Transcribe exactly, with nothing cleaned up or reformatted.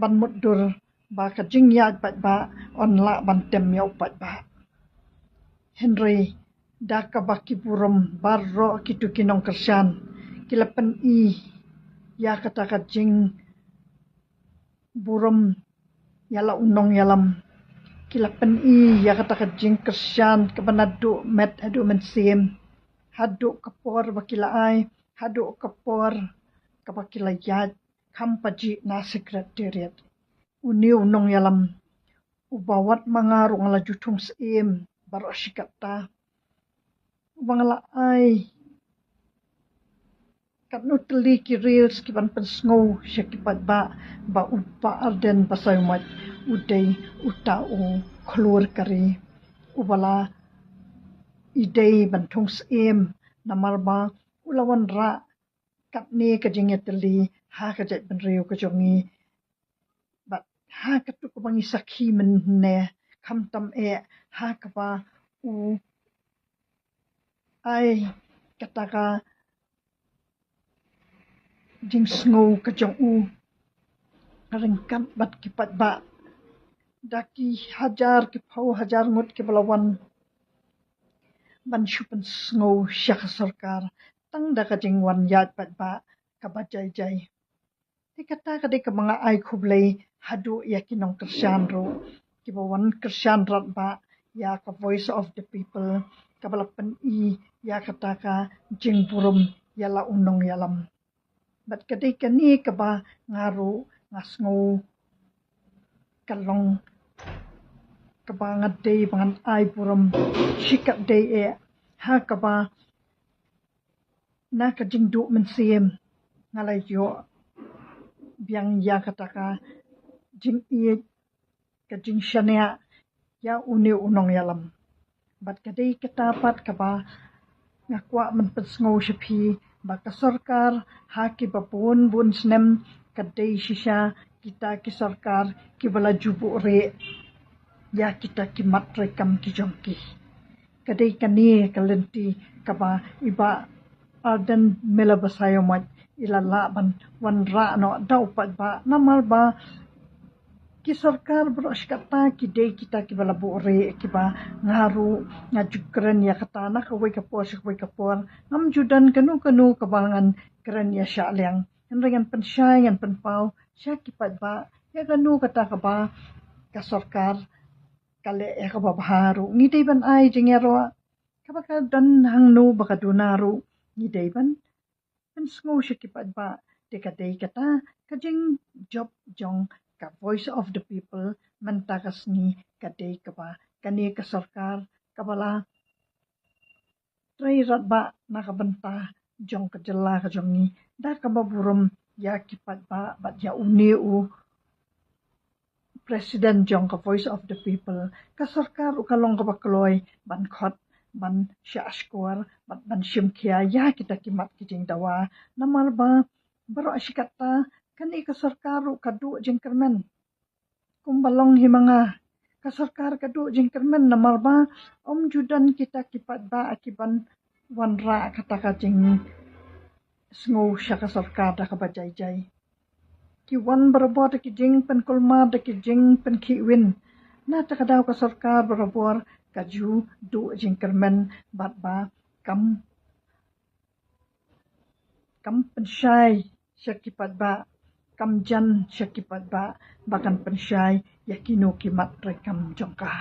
ban mutdur ba ka jingïaid paidbah yn lah ban tem ïa u paidbah. Hynrei da kaba ki burom baroh kito ki nongkyrshan ki la pyni ïa kata ka jingburom ïa la u nongïalam, ki la pyni ïa kata ka jingkyrshan kaba naduh met haduh mynsiem, haduh ka por ba ki la ai, haduh ka por kaba ki la ïaid kham pajih na Secretariat. Une u nongïalam uba wat ma nga ruh nga la ju thung syiem baroh shi katta, uba nga la ai katno tylli ki reels ki ban pynsngew sha ki paidbah ba u Bah Ardent Basaiawmoit u dei uta u khlur ka ri uba la i dei ban thung syiem, namar ba u la wanrah katne ka jingïatylli ha ka jaitbynriew ka jong ngi. Bad ha katu kaba ngi sakhi mynne, khamtam eh ha kaba u ai kata ka jingsngew ka jong u ryngkat bad ki paidbah, da ki hajar ki phew hajar ngut kiba la wan ban shu pynsngew sha ka sorkar tang da ka jingwan ïaid paidbah kaba jai jai. Te kata ka dei kaba nga ai khublei haduh ïa ki nongkyrshan ruh kiba wan kyrshan radbah ïa ka Voice of the People kaba la pyni ïa kata ka jingburom ïa la u nongïalam. Bad ka dei kane kaba nga ruh nga sngew ka long kaba nga dei ba ngan ai burom shikatdei eh ha kaba na ka jingduh mynsiem nga la ïoh biang ïa kata ka jingïeit, ka jingshaniah ïa une u nongïalam. Bad ka dei kata pat kaba nga kwah ban pynsngew sha phi ba ka sorkar ha kiba bun bun snem ka dei shisha kita ki sorkar kiba la ju buhrieh ïa kita ki mat treikam ki jong ki. Ka dei kane ka lynti kaba i Bah Ardent Miller Basaiawmoit i la lah ban wanrah noh da u paidbah, namar ba ki sorkar baroh shi katta ki dei kita kiba la buhrieh, kiba nga ruh nga ju kren ïa kata na kawei ka por sha kawei ka por. Ngam ju don kano kano kaba ngan kren ïa shah liang, hynrei ngan pynshai, ngan pynpaw sha ki paidbah ïa kano kata kaba ka sorkar ka leh ïa kaba bha ruh. Ngi dei ban ai jingïaroh kaba ka don hangno ba ka duna ruh, ngi dei ban pynsngew sha ki paidbah. Te ka dei kata ka jingjop jong ka Voice of the People mynta ka sngi ka dei kaba kane ka sorkar kaba la trei radbah na ka bynta jong ka jylla ka jong ngi da kaba burom ïa ki paidbah bad ïa une u President jong ka Voice of the People. Ka sorkar ruh ka long kaba kloi ban khot, ban shah shkor bad ban shim khia ïa kita ki mat ki jingdawa, namar ba baroh shi katta kane ka sorkar ruh ka duh jingkyrmen. Kumba long hi ma nga, ka sorkar ka duh jingkyrmen namar ba ym ju don kita ki paidbah ki ban wanrah kata ka jingsngew sha ka sorkar da kaba jai jai. Ki wan barabor da ki jingpynkulmar, da ki jingpynkhih win. Na kata ka daw ka sorkar barabor ka ju duh jingkyrmen bad ba kam kam pynshai sha ki paidbah, kam jan sha ki paidbah ba kan pynshai ïa kino ki mat treikam jong ka.